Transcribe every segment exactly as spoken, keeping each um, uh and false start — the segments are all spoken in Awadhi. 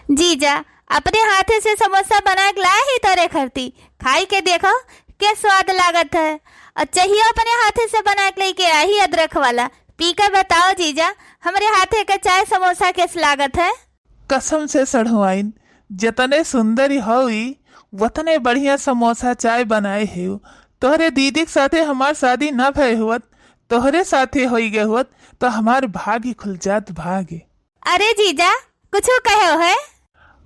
जीजा, अपने हाथे से समोसा बना के लाए ही तोरे खरती, खाई के देखो के स्वाद लागत है। और चाहिए अपने हाथे से बना के लेके आई ही अदरक वाला, पी के बताओ जीजा, हमरे हाथे के चाय समोसा कैसे लागत है? कसम से सढ़ुआइन, जतने सुंदर हौ ई, वतने बढ़िया समोसा चाय बनाए हेउ। तोहरे दीदी के साथे हमार शादी न भय हुअत, तोहरे साथे होई गए हुअत, तो हमार भाग ही खुल जात, भाग। अरे जीजा, कुछु कहो है?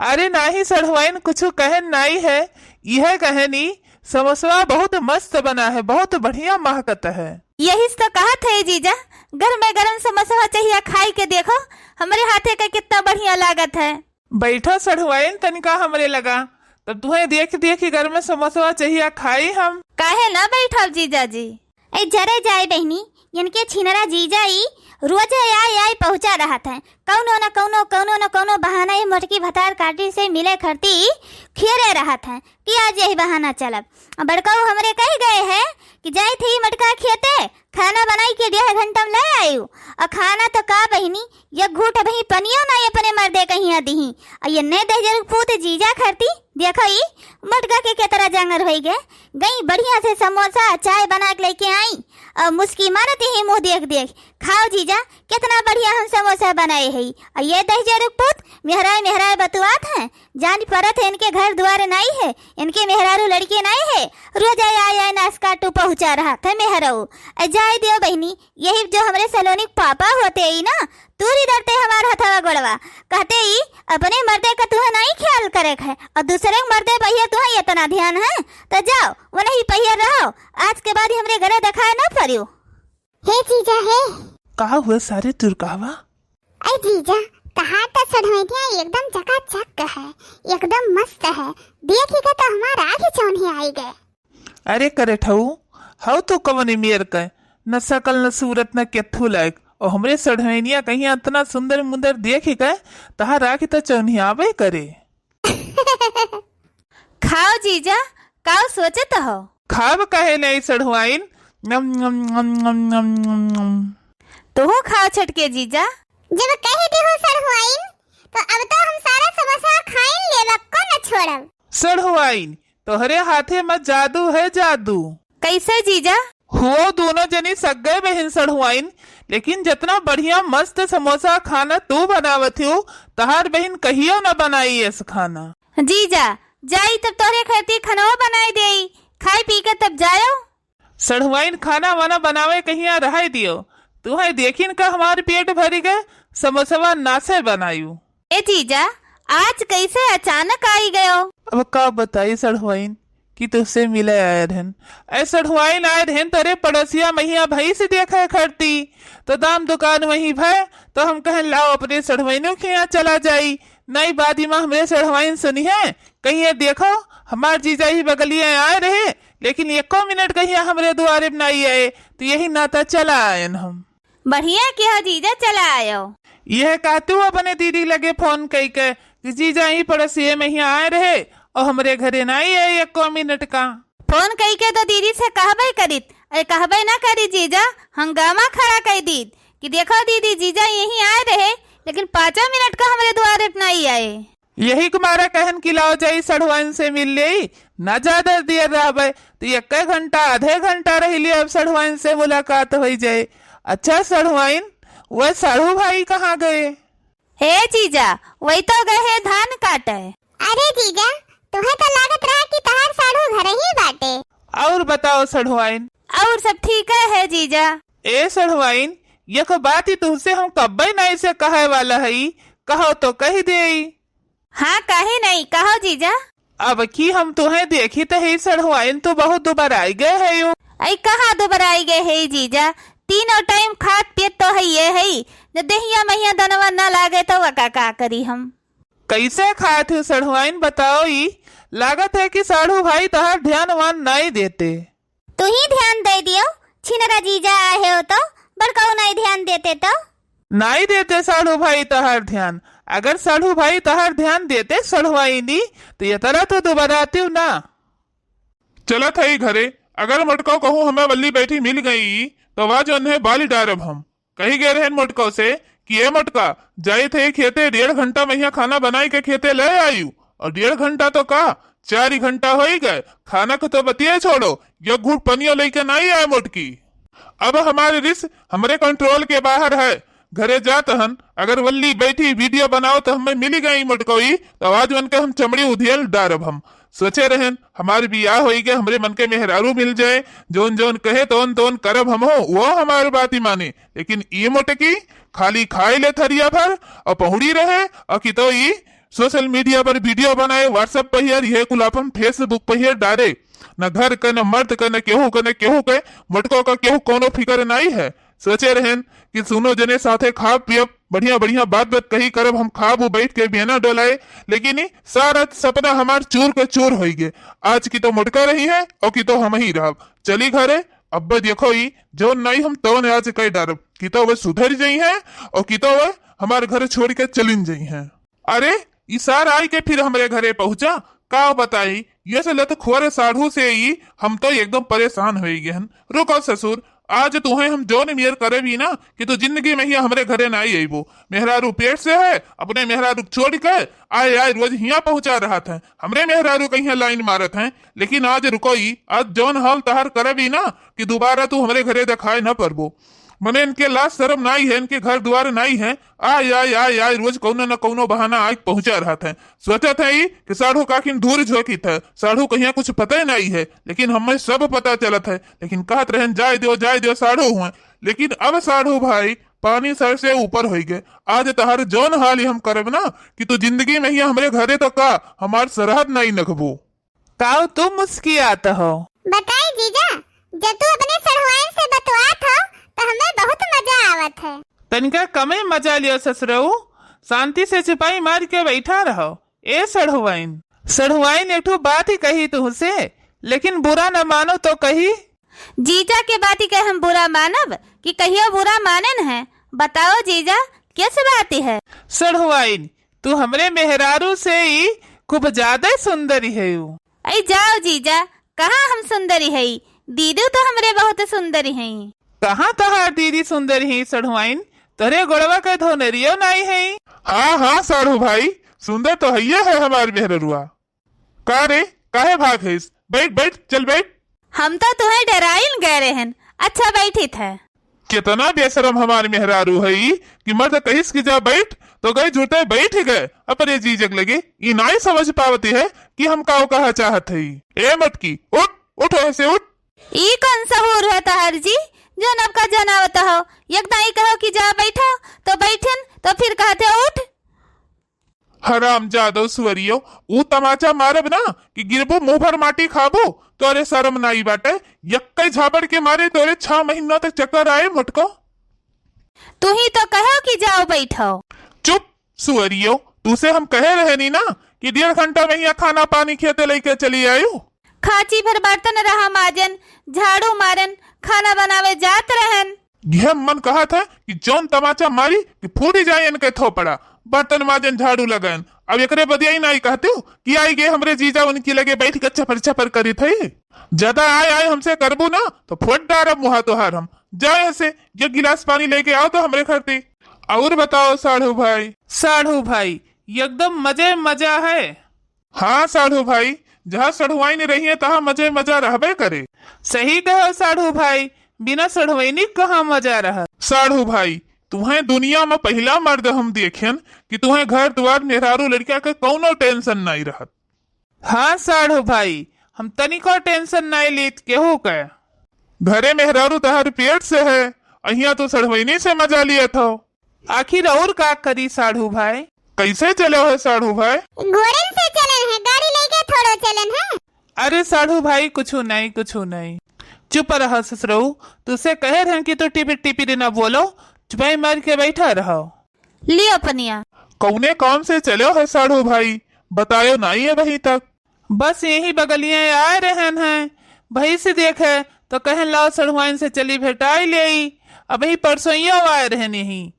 अरे नाही सढ़ुआइन, कुछु कहन नाई है, यह कहनी समोसवा बहुत मस्त बना है, बहुत बढ़िया महकत है। यही से तो कहत है जीजा, गरमे गरम समोसवा चाहिए खाई के देखो, हमरे हाथे का कितना बढ़िया लागत है। बैठो सढ़ुआइन तनिका हमरे लगा, तब तुहें देख देख के गरमे समोसवा चाहिए खाई हम। काहे ना बैठब जीजा जी? ए जरे जाए बहिनी, इनके छिनरा जीजा ई रोजे आए आए पहुँचा रहत हैं। कौनो न कौनो, कौनो न कौनो बहाना ये मोटकी भतार काटी से मिले खरती खेरे रहत हैं कि आज यही बहाना चलब। अब बड़काऊ हमरे कह गए हैं कि जाए थे ई मोटका खेते, खाना बनाई के डेढ़ घंटा में ले आयु। और खाना तो का बहिनी, ये घूट भई पनियो ना अपने मर्दे कहिया दिही। और ये ने दहिजर पूत जीजा खरती, देखो ई मोटका के केतरा जांगर होई गए। गई बढ़िया से समोसा चाय बना के लेके आई। और मुस्की मारत ही मुँह देख देख, खाओ जीजा, कितना बढ़िया हम समोसा बनाए हई। और ये दहिजर पूत मेहराए मेहराए बतुआत हैं, जान परत है इनके घर दुआर नाई है, इनके मेहरारू लड़के नाई है, रोज आए आए आए नास काटू पहुँचा रहत है मेहराऊ। अ जाए दियो बहिनी, यही जो हमरे सलोनी के पापा होते ही ना, तूरी डरते हमार हथवा गोड़वा, कहते ही अपने मर्दे का तुहे नाई ख्याल करे है और दूसरे के मर्दे पर तुहे इतना ध्यान है, तो जाओ वो नहीं पहिया रहो, आज के बाद ही हमरे घरे दिखाए ना पड़ियो। हे जीजा हे। का हुआ सारे तुरकावा? अरे जीजा, तहार तो सढ़ुआइनिया एकदम चकाचक है, एकदम मस्त है। देखी के तो हमार आँख चौन्ही आई गए। अरे करे ठऊ, हऊ तो कवनी मेर के, न सकल न सूरत न केथू लायक, और हमरे सढ़ुआइनिया कहीं इतना सुंदर मुंदर देखी के तहार आँख तो चौन्ही आवे करे। खाओ जीजा, काउ सोचत हो? खाब काहे नहीं सढ़ुआइन? नम, नम, नम। तुहू खाओ छटके जीजा। जब कह देहो सढ़ुआइन, तो अब तो हम सारा समोसा खाइन लेब, को न छोड़ब। सढ़ुआइन, तोहरे हाथे में जादू है, जादू। कैसे जीजा? हुओ दोनों जनी सग्गे बहिन सढ़ुआइन, लेकिन जितना बढ़िया मस्त समोसा खाना तू बनावत हो, तहार बहिन कहियो न बनाई ऐस खाना। जीजा, जाई तब तोहरे खातिर खनवा बनाई देई, खाई पी के तब जायो। सढ़ुआइन खाना वाना बनावे कहिया रहाई दियो, तुहई देखिन का हमार पेट भरी गए, समोसवा नासे बनायू। ए जीजा, आज कैसे अचानक आई गयो? अब का बताई सढ़ुआइन कि तुहसे मिले आए रहन। ऐ सढ़ुआइन आए रहन तोरे पड़ोसिया महिया भैंस देखे खरती, तो दाम दुकान वहीं भय, तो हम कहन लाओ अपने सढ़ुआइनों के यहाँ चला जाई। नई बात इमा हमरे सढ़ुआइन सुनी है, कहीं ये देखो हमार जीजा ही बगलिया आए रहे, लेकिन एको मिनट कहिया हमरे दुआरे पे नाई आए, तो यही नाता चला आयन हम। बढ़िया किया जीजा, चला आयो। यह का तू अपने दीदी लगे फोन कई के कि जीजा ही पड़ोसिए में ही आए रहे और हमरे घरे नाई आए एको मिनट का। फोन कई के तो दीदी से कहबे करीत, अरे कहबे ना करी जीजा, हंगामा खड़ा कर दीत कि देखो दीदी, जीजा यहीं आए रहे, लेकिन पाँचों मिनट का हमरे दुआरे पे नाई आए। यही के मारा कहन कि लाओ जाई सढ़ुआइन से मिल लेई, ना ज्यादा देर रहबे, तो एक घंटा, आधे घंटा रह लिए, अब सढ़ुआइन से मुलाकात होई जाए। अच्छा सढ़ुआइन, वह साढ़ू भाई कहाँ गए? हे जीजा, वही तो गए है धान काटे। अरे जीजा, तुहे तो लागत रहा कि तहार साढ़ू घर ही बाटे। और बताओ सढ़ुआइन। और सब ठीक है, है जीजा। ए सढ़ुआइन, यक बात ही तुहसे हम कब्बे नहीं से कहे वाला हई, कहो तो कह देई। हाँ, काहे नहीं, कहो जीजा। अब की हम तुहे देखी त ही सढ़ुआइन तो बहुत दुबराई गए है यू। आई कहाँ दुबराई गए है जीजा, तीनों टाइम खात पियत तो है ये है, न देहिया महिया दनवा न लागे तो वका का करी हम। कैसे खात हो सढ़ुआइन बताओ ई, लागत है कि साढ़ू भाई तहार ध्यान वान नहीं देते। तू ही ध्यान दे दियो, छिनरा जीजा आए हो तो, बड़काऊ नहीं ध्यान देते तो। नाई देते साढ़ू भाई तहार ध्यान। अगर साढ़ू भाई तहार ध्यान देते सढ़ुआइनी, तो ये तरह तो दुबरातिउ ना। चलत हई घरे। अगर मोटको कहूँ हमें वल्ली बैठी मिल गई, तो वा जो उन्हें बाली डारब हम। कही गए रहन मोटको से कि ए मोटका, जाइत है खेते, डेढ़ घंटा में यहाँ खाना बनाई के खेते ले आयु, और डेढ़ घंटा तो का, चार ही घंटा होई गए, खाना के तो बतिये छोड़ो, एक घूंट पनियो लेके नाई आए मोटकी। अब हमारे रिस हमरे control के बाहर है। घरे जात हन, अगर वल्ली बैठी video बनाओ तो हमें मिली गई मोटकई, तो आज उनके हम चमड़ी उधियल डारब हम। सोचे रहन, हमार बियाह होई गए, हमरे मन के मेहरारू मिल जाए, जौन जौन कहे तौन तौन करब हम हो, वो हमार बात ही माने। लेकिन ई मोटकी खाली खाए ले थरिया भर और पहुड़ी रहे, और कि तो ई social media पर video बनाए, WhatsApp पर हियर, ये कुल अपन Facebook पर हियर डारे। न घर के, न मर्द के, न केहू के, न केहू के, मोटको का केहू कोनो फिकर नाई है। सोचे रहन कि सुनो जने साथे खाब पियब, बढ़िया बढ़िया बात बात कही करब, हम खाब उ बैठ के बेना डोलाए, लेकिन ई सारा सपना हमार चूर के चूर होई गे। आज की तो मोटका रही है और की तो हम ही रहब। चली घरे, अब देखो ई जौन नाई हम तौन आज कह डारब, की तो वे सुधर जई हैं और की तो वे हमार घर छोड़ के चलिन जई हैं। अरे, ई सार आई के फिर हमरे घरे पहुंचा, का बताई, ये से लतखोर साढ़ू से ई हम तो एकदम परेशान होई गए हन। रुको ससुर, आज तुहें हम जौन मेर करबी ना कि तू जिंदगी में ही हमरे घरे नाई अइबो। मेहरारू पेट से है, अपने मेहरारू छोड़ के आए आए रोज हियां पहुंचा रहत है, हमरे मेहरारू कहीं लाइन मारत हैं। लेकिन आज रुको ई, आज जौन हाल तहार करबी ना कि दोबारा तू हमरे घरे दिखाए न परबो। मने इनके लाज शर्म नाई है, इनके घर द्वार नाई है। आय, आय, आय, आय, रोज कौनो न कौनो बहाना आय पहुंचा रहत है। सोचत है ई कि साढ़ू काकिन दूर झोंकित है, साढ़ू कहिया कुछ पता ही नाई है, लेकिन हमें सब पता चलत है। लेकिन कहत रहन, "जाए दियो, जाए दियो, साढ़ू हुए।" लेकिन अब साढ़ू भाई पानी सर से ऊपर होई गए। आज तहार जौन हाल ही हम करब ना कि तू जिंदगी में ही हमरे घरे तो का, हमार सरहद नाई नखबू। काऊ तू मुस्कियात हो? बताई जीजा, जब तू अपने सढ़ुआइन से बतुआत हो, तो हमें बहुत मजा आवत है। तनिका कमे मजा लियो ससुरऊ, शांति से चुपाई मार के बैठा रहो। ए सढ़ुआइन, सढ़ुआइन एक ठो बात ही कही तुहसे, लेकिन बुरा न मानो तो कही। जीजा के बात ही कहे हम बुरा मानब कि कहियो बुरा मानेन है? बताओ जीजा, किस बात है? सढ़ुआइन, तू हमरे मेहरारू से ही खूब ज्यादा सुंदर ही है। अई जाओ जीजा, कहाँ हम सुंदर ही है? दीदी तो हमरे बहुत सुंदर ही हैं। कहाँ तहार दीदी सुंदर ही सढ़ुआइन? तोरे गोड़वा के धोनरियो नाई है। हाँ, हाँ, साढ़ू भाई, सुंदर तो हइये है हमार मेहररुआ। का रे, काहे भाग हइस? बैठ, बैठ, चल बैठ। हम तो तुहें डराइन गए रहन। अच्छा, बैठित है। केतना बेशरम हमार मेहरारू हई कि मर्द कहिस कि जा बैठ, तो गए जुरते बैठ गए। अपने जीजक लगे ई नाई समझ पावती है कि हम काऊ कहा चाहत हई। ए मटकी, उठ, उठ ऐसे उठ। ई कौन सहूर है तहार जी, जो नवका जनावत हो? एक दाई कहो कि जा बैठो, तो बैठन, तो फिर कहते हो उठ। हराम जादो सुअरियो, ऊ तमाचा मारब ना कि गिरबू मुंह भर माटी खाबू। तोरे शर्म नाई बाटे, यक्के झापड़ के मारे तोरे छह महीना तक चक्कर आए मोटको। तू ही तो कहो कि जाओ बैठो। चुप सुअरियो, तूसे हम कहे रहनी ना कि डेढ़ घंटा में यहाँ खाना पानी खेते लेके चली आयु। खाची भर बर्तन रहा माजन, झाड़ू मारन, खाना बनावे जात रहन। यह मन कहत है कि जौन तमाचा मारी कि फूटी जाए इनके थोपड़ा, बर्तन माजन झाड़ू लगन। अब एकरे बदिया ही नाई कहते हो कि आई गए हमरे जीजा उनकी लगे बैठ के चपर चपर करी थई। ज्यादा आए आए हमसे करबू ना तो फोड़ डारब मुहा तोहार हम। जाए ऐसे, ये गिलास पानी लेके आओ तो हमरे खरती। और बताओ साढ़ू भाई। साढ़ू भाई, एकदम मजे मजा है। हाँ साढ़ू भाई, जहाँ सढ़ुआइन रही है तहाँ मजे मजा रहबे करे। सही कहो साढ़ू भाई, बिना सढ़ुआइनी कहाँ मजा रह। साढ़ू भाई, तुम्हें दुनिया में पहला मर्द हम देखेन कि तुम्हें घर द्वार मेहरारू लड़किया के कौनो tension नहीं रहत। हाँ साढ़ू भाई, हम तनिको tension नहीं लीत केहू के। घरे मेहरारू तहार पेट से है, अहिया तो सढ़ुआइनी से मजा लियत हो। आखिर और का करी साढ़ू भाई? कैसे चले हो साढ़ू भाई? घोड़न से चलन है, गाड़ी लेके थोड़ो चलन है। अरे साढ़ू भाई, कुछु नहीं, कुछु नहीं। चुप रहो ससुरऊ, तुसे कहे रहन कि तू टिपिर टिपिर ना बोलो, चुपाई मार के बैठा रहो। लियो पनिया। कौने काम से चलो है साढ़ू भाई, बतायो नहीं है अबहीं तक। बस यही बगलिया आए रहन हैं, भैंस देखे तो कहन लाओ सढ़ुआइन से चली भेटाई लेई। अबहीं परसोइयो आए रहन यही।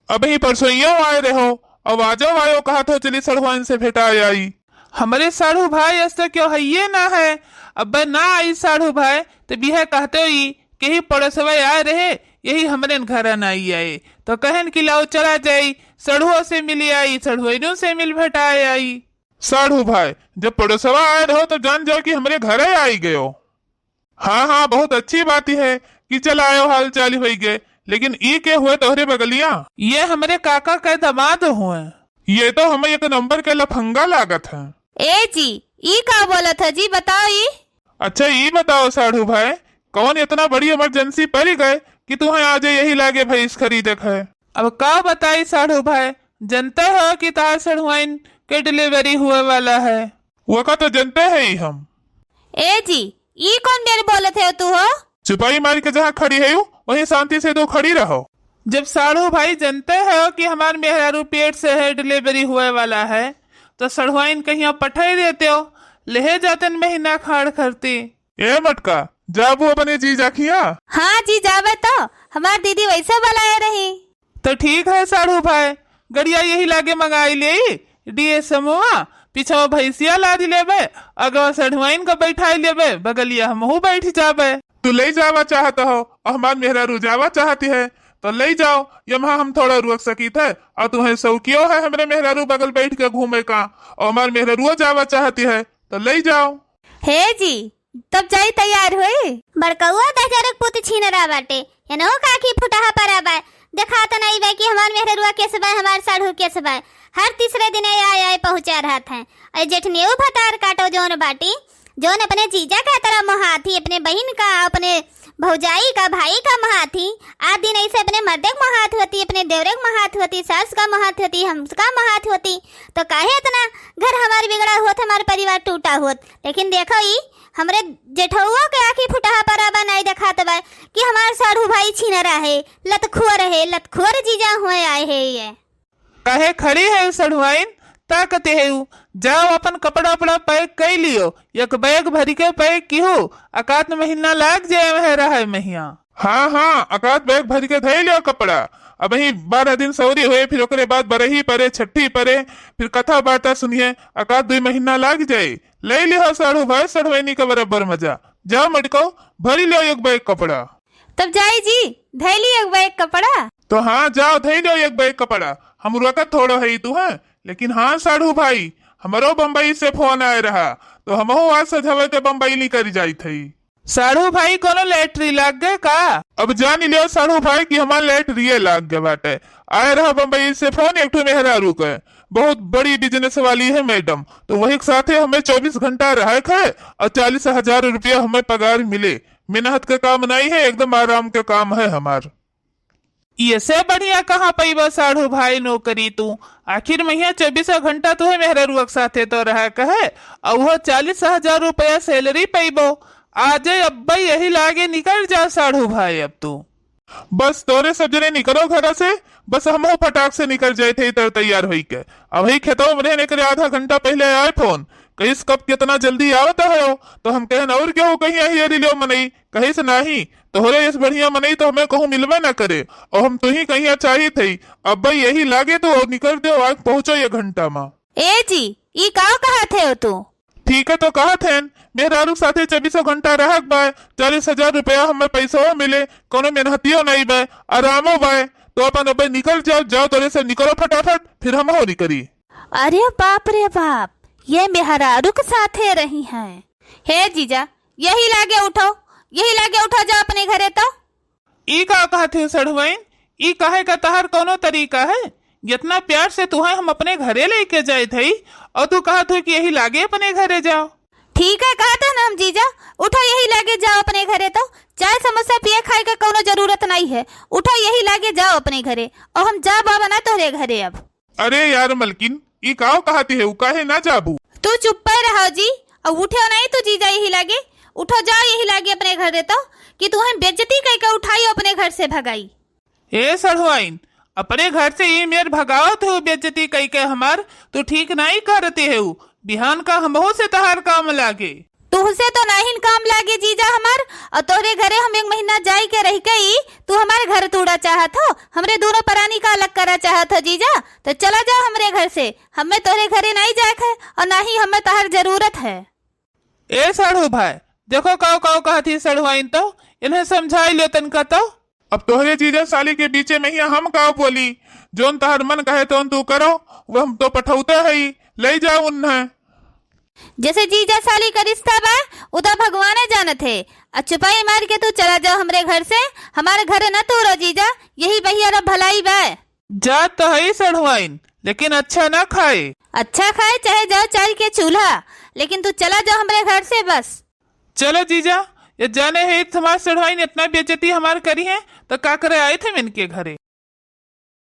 अबहीं परसोइयो आए रहो, अब आजो आयो कहत हो चली सढ़ुआइन से भेटाए आई। हमरे साढ़ू भाई अस तो क्यों हइये ना है, अब ना आई साढ़ू भाई तो बिहे कहते ही केही पड़ोसवे आए रहे, यही हमरे घर ना आई आए। तो कहन कि लाओ चला जाई, सढ़ुओ से मिली आई, सढ़ुआइनो से मिल भेटाए आई। साढ़ू भाई, जब पड़ोसवा आए रहो तो जान जाओ कि हमरे घरे आई गयो। हाँ, हाँ, बहुत अच्छी बात है कि चल आयो, हाल चाल होई गए। लेकिन ई के हुए तोहरे बगलिया? ये हमरे काका के दामाद हुए। ये तो हमें एक नंबर के लफंगा लागत है। ए जी, ई का बोलत है जी, बताओ ई। अच्छा, ई बताओ साढ़ू भाई, कौन इतना बड़ी इमरजेंसी पड़ गए कि तुम्हें आज यही लागे भैंस खरीदे के है? अब का बताई साढ़ू भाई, जनते हो कि तार सढ़ुआइन के डिलीवरी हुए वाला है। वो का तो जनते है ही हम। ए जी, ई कौन बेर बोलत है तू हो? चुपाई मार के जहाँ खड़ी है यू, वहीं शांति से तू खड़ी रहो। जब साढ़ू भाई जनते हो कि हमार मेहरारू पेट से है, डिलीवरी हुए वाला है, तो सढ़ुआइन कहिया पठाई देते हो, लेहे जातन महीना खाड़ खरती। ए मटका, जाबू अपने जीजा खिया? हाँ जी, जाबे तो, हमार दीदी वैसे बुलाए रही। तो ठीक है साढ़ू भाई, गड़िया यही लागे मंगाई लेई, डीएसएमवा, पीछवा भैंसिया लाद लेबे, अगवा सढ़ुआइन का बैठाई लेबे, बगलिया हमहू बैठ जाबे। तू ले जावा चाहत हो और हमार मेहरारू जावा चाहती है, तो ले जाओ, यमहा हम थोड़ा रुक सकीत है, और तुम्हें शौकियो है हमरे मेहरारू बगल बैठ के घूमे का, और हमार मेहरारुओ जावा चाहती है, तो ले जाओ। हे जी, तब जाई तैयार होई। बड़कउआ दहिजरक पुत छीनरा बाटे, एनहु का आँखी फुटहा परा बाय। देखात नाई बाय कि हमार मेहररुआ केस बाय, हमार साढ़ू केस बाय। हर तीसरे दिने आय आय पहुँचा रहत हैं। अरे जेठनियऊ भतार काटो जौन बाटी, जौन अपने जीजा का तरह मोहाथी, अपने बहिन का, अपने भौजाई का, भाई का मोहाथी, आ दिन ऐसे अपने मर्दे के मोहात होती, अपने देवरे के मोहात होती, सास का मोहात होती, हमका मोहात होती, तो काहे इतना घर हमार बिगड़ा होत, हमार परिवार टूटा होत। लेकिन देखो ई, हमरे जेठउआ के आँखी फुटहा परा बा, नाई देखात बा कि हमार साढ़ू भाई छीनरा है, लतखोर है, लतखोर जीजा हुए आए है ये। काहे खड़ी है सढ़ुआइन, ताकत है उ? जाओ अपन कपड़ा उपड़ा पैक कई लियो, एक बैग भरी के पैक किहो, अकात महीना लाग जाए वह रहे महिया। हाँ, हाँ, अकात बैग भरी के धई लियो कपड़ा। अबही बारह दिन सौरी होए, फिर ओकरे बाद बरही परे, छठी परे, फिर कथा बार्ता सुनिए, अकात दुई महीना लाग जाए। ले लिहो साढ़ू भाई, सढ़ुआइनी का बराबर मजा। जाओ मटको, भरी लियो एक बैग कपड़ा। तब जाई जी, धैली एक बैग कपड़ा। तो हाँ, जाओ धैलो एक बैग कपड़ा। हम रुकत थोड़ो है तू है, लेकिन हाँ साढ़ू भाई, हमरो बम्बई से फोन आए रहा, तो हमहू आज सझवे के बम्बई निकल जाइत हई। साढ़ू भाई, कोनो लैटरी लाग गए का? अब जान लियो साढ़ू भाई कि हमार लैटरिये लाग गए बाटे। आए रहा बम्बई से फोन एक ठो मेहरारू के, बहुत बड़ी बिजनेस वाली है मैडम, तो वही के साथे हमें चौबीस घंटा रहे के है और चालीस हजार रुपया हमें पगार मिले। मेहनत के काम नहीं है, एकदम आराम के काम है हमार। ये से बढ़िया कहाँ पैबो साढ़ू भाई नौकरी तू? आखिर महिया चौबीसों घंटा तुहे मेहररुआ के साथे तो रहा कहे, और वो चालीस हजार रुपया सैलरी पैबो। आजे अब्बा यही लागे निकल जा साढ़ू भाई अब तू। बस तोरे सब जने निकलो घरा से, बस हमहू फटाक से निकल जाए थे इधर तैयार होई के। अबही खेतवा में रहने के लिए आधा घंटा पहले आए फोन, कहिस कब कितना जल्दी आवत हो, तो हम कहन और केहू कहीं यही एरी लियो मनई, कहिस नाही, तोहरे इस बढ़िया मनई तो हमें कहूँ मिलबे ना करे, और हम तुही कहीं चाहित हई। अब्बा यही लागे तो और निकल दे, आज पहुँचो ये घंटा मा। ए जी, ई का कहत है तू? ठीक है तो कहत है, मेहरारू साथे चौबीसों घंटा रहक बाय, चालीस हजार रुपया हमें पैसो मिले, कोनो मेहनतियो नहीं बाय, आरामो बाय, तो अपन अबे निकल जाओ, जाओ तोरे से निकलो फटाफट, फिर हम हो निकली। अरे बाप रे बाप, ये मेहरारू के साथे रही हैं। हे जीजा, यही लागे उठो, यही लागे उठो, जाओ अपने घरे तो। ई का कहत है सढ़ुआइन? ई कहे का तहर कोनो तरीका है? जितना प्यार से तुहे हम अपने घरे लेके जाइत हई और तू कहत हो कि यही लागे अपने घरे जाओ। ठीक है, कहत है ना हम जीजा, उठो यही लागे जाओ अपने घरे तो। चाय समोसा पिए खाए का कोनो जरूरत नहीं है, उठो यही लागे जाओ अपने घरे और हम जाब ना तोहरे घरे अब। अरे यार मलकिन, ई काव कहती है, उ काहे ना जाबू? तू चुप्पे रहो जी, और उठो नहीं तू जीजा यही लागे, उठो जाओ यही लागे अपने घरे तो, कि तुहे बेइज्जती कई के उठाई अपने घर से भगाई। ए सढ़ुआइन, अपने घर से ई मेर भगावत हो बेइज्जती कई के हमार, तू ठीक नहीं करते हो। बिहान का हमहू से तहार काम लागे। तुहसे तो नाहिन काम लागे जीजा हमार, और तोहरे घरे हम एक महीना जाई के रह के ई तू हमार घर तूड़ा चाहत हो, हमरे दोनों परानी का अलग करा चाहत हो जीजा, तो चला जाओ हमरे घर से, हमें तोहरे घरे नहीं जाए है और ना ही हमें तोहर जरूरत है। ए साढ़ू भाई, देखो काव काव कहत ही सढ़ुआइन तो, इन्हें समझाई लो तनका तो। अब तोहरे जीजा साली के बीचे में ही हम का बोली? जौन तहर मन कहे तौन तू करो, वो हम तो पठौते हई, लई जाओ उन्हें। जैसे जीजा साली का रिश्ता बा, उ त भगवाने जानत है। आ चुपाई मार के तू चला जाओ हमरे घर से, हमारे घर न तू रहो जीजा, यही बहिया रो भलाई बा। जा त हई सढ़ुआइन, लेकिन अच्छा ना खाए। अच्छा खाए चाहे जाओ चारी के चूल्हा, लेकिन तू चला जाओ हमरे घर से बस। चलो जीजा, ये जाने है समाज सढ़ुआइन इतना बेइज्जती हमार करी है, तो का करे आए थे इनके घरे।